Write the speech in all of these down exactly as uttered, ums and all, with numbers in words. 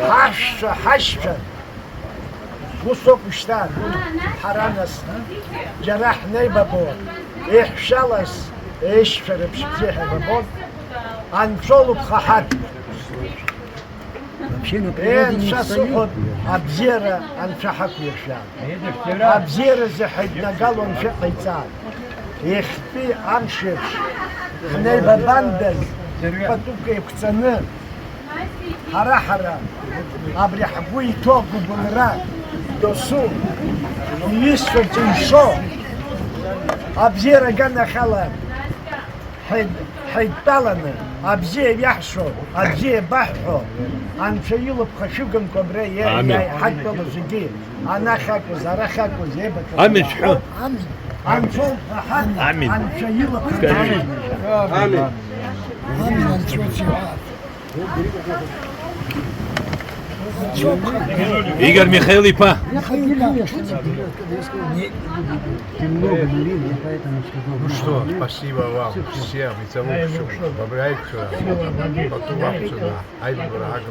Ҳашәцәа, ҳашьцәа, ус ауп шьҭа, ҳара нас, џьара ҳнеибабо, еиҳәшьалас, еишьцәа рыԥшь бзиа ҳәа бабон, анцәа улыԥха ҳаҭ. Вообще на природе не встаю. Анцәа сыхәоит, абзиара анцәа ҳақәиршәа. Абзиаразы ҳаиднагало анцәа иҟаиҵааит. Иахьтәи амш еиԥш, ҳнеибабандаз, патук еиқәҵаны, ҳара-ҳара, абри ҳгәы иҭоу агәыбылра, досу, иҩызцәа џьымшо, абзиара аганахьала ҳаид-, ҳаидтәаланы, абзиа иаҳшо, абзиа иабаҳҳәо, Анцәа илыԥха шәыгымкәа абра иа-, Амин. Иааиҳадтәалоу зегьы, анахь акәыз, арахь акәыз, еибаҭаху Амин шәҳәы. Амин. Анцәа улԥха ҳаҭ, Амин. Анцәа илыԥха Амин. Амин. Амин, Анцәа уцәиҳәаат. Игорь Михаил-иԥа. Ну что, спасибо вам всем, и целую всю. Добрый вечер. Потом вам сюда. Ай, браха.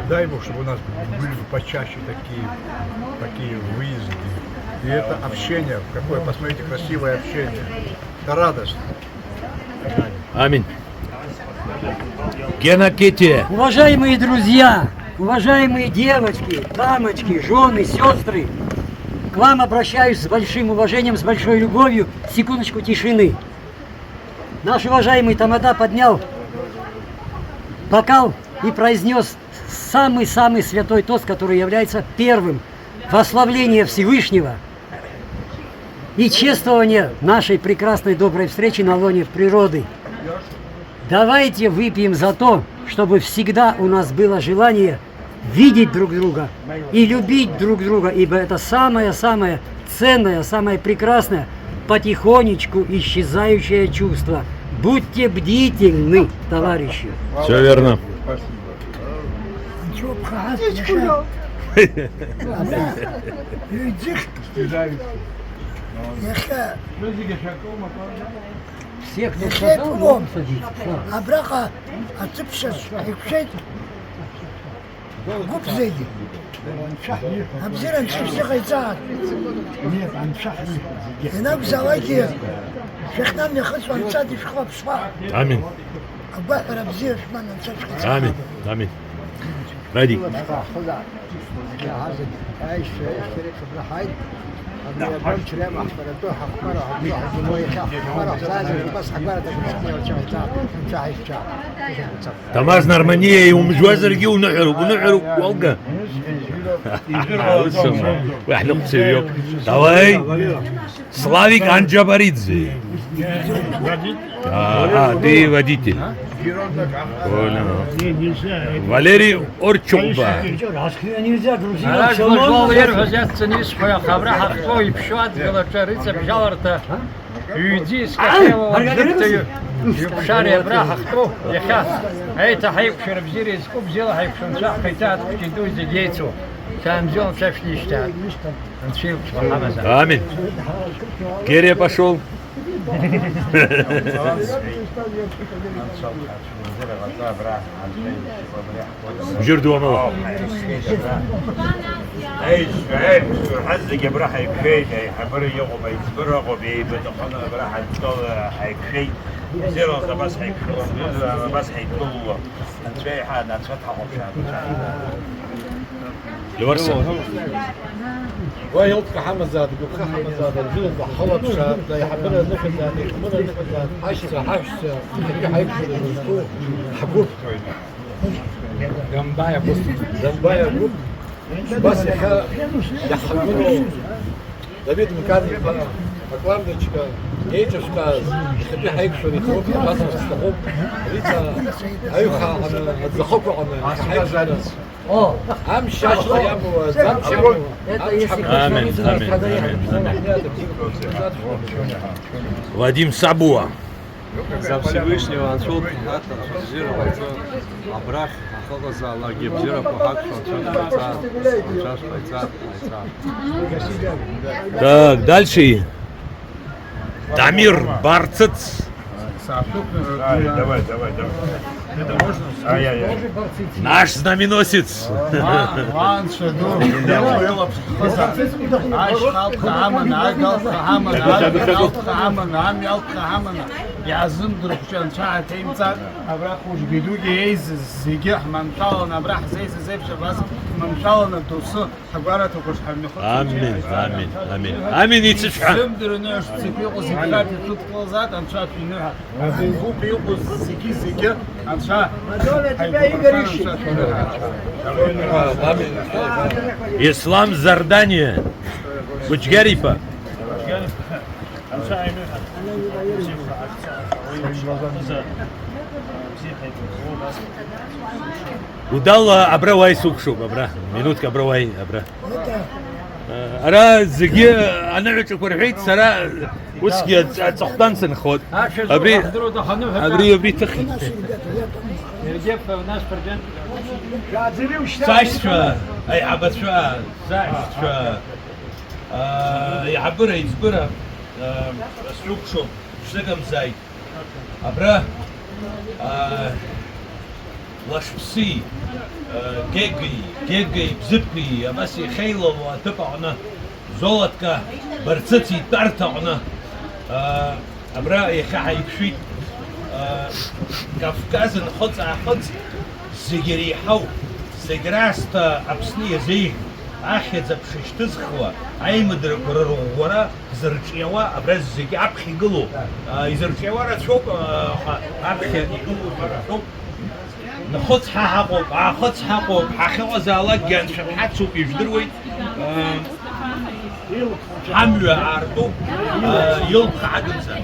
Дай Бог, чтобы у нас были бы почаще такие, такие выезды. И это общение, какое, посмотрите, красивое общение. Это радость. Аминь. Гена Кетия. Уважаемые друзья, уважаемые девочки, дамочки, жены, сестры, к вам обращаюсь с большим уважением, с большой любовью. Секундочку тишины. Наш уважаемый тамада поднял бокал и произнёс самый-самый святой тост, который является первым: восславление Всевышнего и чествование нашей прекрасной доброй встречи на лоне природы. Давайте выпьем за то, чтобы всегда у нас было желание видеть друг друга и любить друг друга, ибо это самое-самое ценное, самое прекрасное, потихонечку исчезающее чувство. Будьте бдительны, товарищи. Всё верно. Антиоха ҳазҭашәа. Ҩ-ӡыхк. Иахьа. Всех не Иахьа сказал, икәлом. Садитесь. Абраҟа аҭыԥ шьацә ҳаиқәшәеит. Гәыԥ зегьы. Абзиара анцәа ибзиа ҟаиҵааит. Ианакәзаалакгьы шәахьнамҩахыҵуа анцәа дышәхылаԥшла. Амин. Агәаҳәара бзиа шәман анцәа шәхыҵ. Амин. Амин. Радик. Иаҳа зегь аишьцәа иахьыркыблаҳаит. Абри абанчреи амаҳфаратәы ҳахәмарра ҳагәы ҳагәылуа иахьа ҳахәмарра ҳзаазар, убас ҳгәараҭа гәыбзиала ҳцәа ҳаиҭа, анцәа ҳаишьцәа. Тамаз Нарманиа иумжәуазаргьы уныҳәароуп, уныҳәароуп, уалга. Ус аума? Уи ҳныҟәцаҩ иоуп. Давай. Славик Анджабаридзе. А, а, ты водитель. Понял. Валерий Орчуба. Ара злажәуала ирҳәаз иацҵаны исҳәо, аха абра ҳахьтәоу иԥшьоу адгьыл аҿы арыцабжьаларҭа ҩ-ӡыс кахьеиуа уажәыгьҭа иу-, иуԥшаари абра ҳахьтәоу иахьа. Еиҭа ҳаиқәшәара бзиара иазку бзиала ҳаиқәшәа анцәа ҳхаиҭа аҭхәыҷы ду зегь еицу. Шәаанбзиала анцәа шәнишьҭааит. Анцәа илԥшқәа ҳамазар. Амин. Герия пошёл. Бжьыр ду амала. Аишьцәа, аишьцәа, ҳазегь абра ҳаиқәшәеит, аиҳабыра иҟоуп, аиҵбыра ыҟоуп, еибаҭаханы абра ҳадтәала ҳаиқәшәеит. Бзиараз абас ҳаиқәшәала, бзиараз абас ҳаидкылуа. Анцәа иҳәан, анцәа дҳахәаԥшааит. Леуарса. Уа илҵга ҳамазаат, гәыԥха ҳамазаат, аӡәы ҳхылаԥшаат, аиҳабыра аныхьӡаат, аихмыра аныхьӡаат, ҳашьцәа, ҳаҳәшьцәа, иахьа ҳаиқәшәара зызку ҳгәыԥ. Гамбаиа гәыԥ. Гамбаиа гәыԥ. Убас иахьа иаҳҳақәыру Давид Мкан-иԥа, акландаџька, еиҿышәкааз, иахьатәи ҳаиқәшәара иҭоуп, иабацарц сҭахуп, Риҵа аҩхааҟны, аӡахықәаҟны, иахьа ҳаиқәшәара. О! Амш ашьха иамоу, аӡамш амоу, амш ҳақәшәара. Амин, амин, амин, амин. Вадим Сабуа. За Всевышнего, анцәа улԥха ҳаҭ, анцәа бзиара ҟаиҵо, абрахь ҳахьыҟазаалакгьы абзиарақәа ҳақәшәо, анцәа шәҟаиҵа, анцәа шәҟаиҵа, ҟаиҵа. Так, дальше. Дамир Барцыц. Ай, давай, давай, давай. Ай, ай, ай. Наш знаменосец. Ма, ма, анцәа ду. Илаԥш хыза. Ашьхалԥха аманы, агалԥха аманы, ажәҩалԥха аманы, амҩалԥха аманы. Иаазымдырхәшьа анцәа ҳаҭеимҵар, абра хәыҷгьы дугьы еизыз зегьы ҳманшәаланы, абра ҳзеизыз еиԥш абас ҳманшәаланы доусы. Амин, амин, амин. Амин, ицышәҳәа. Изымдырны ашәҵақәа иҟоу зегьы шәаԥхьа шәыдкылозаат, анцәа шәиныҳәа. Азеигәыԥ иҟоу зегьы, зегьы анцәа ҳаигәыԥхар, анцәа шәиныҳәа. Ислам Зардани, Гәыџьгьариԥа. Анцәа ианыҳәа, бзиақәа ҟаҳҵа, ауаҩы бзиа ҳаиқәызго убас. Удала абра уааи сукәшоуп, абра. Минуҭк абра уааи, абра. Ара зегьы аныҳәаҿақәа рҳәеит, сара усгьы аҵ-, аҵыхәтәан сынхоит. Абри, абри, абри ҭыхит. Сашьцәа, аиҳабацәа, сашьцәа. Аа, аиҳабыра, аиҵбыра, аа, срыкәшоуп, шәзыгымзааит. Абра, аа, Лашԥси, аа, Гегеи, Гегеи Бзыԥи, абас иахьеилало аҭыԥ аҟны, Золотка Барцыц итәарҭа аҟны, аа, Абра иахьа ҳаиқәшәеит, а, Кавказ нхыҵ-аахыҵ зегьы иреиҳау, зегь раасҭа Аԥсны иазеиӷьу, ахьӡ-аԥша шьҭызхуа, аимадарақәа рырӷәӷәара зырҿиауа, абра зегьы аԥхьа игылоу, а, изырҿиауа рацәоуп, а, аха аԥхьа игылоу рацәоуп. Нхыҵ ҳа ҳаҟоуп, аахыҵ ҳаҟоуп, ҳахьыҟазаалакгьы анцәа ҳацуп, ижәдыруеит. Ҳамҩа аартуп, илԥха ҳагымзар.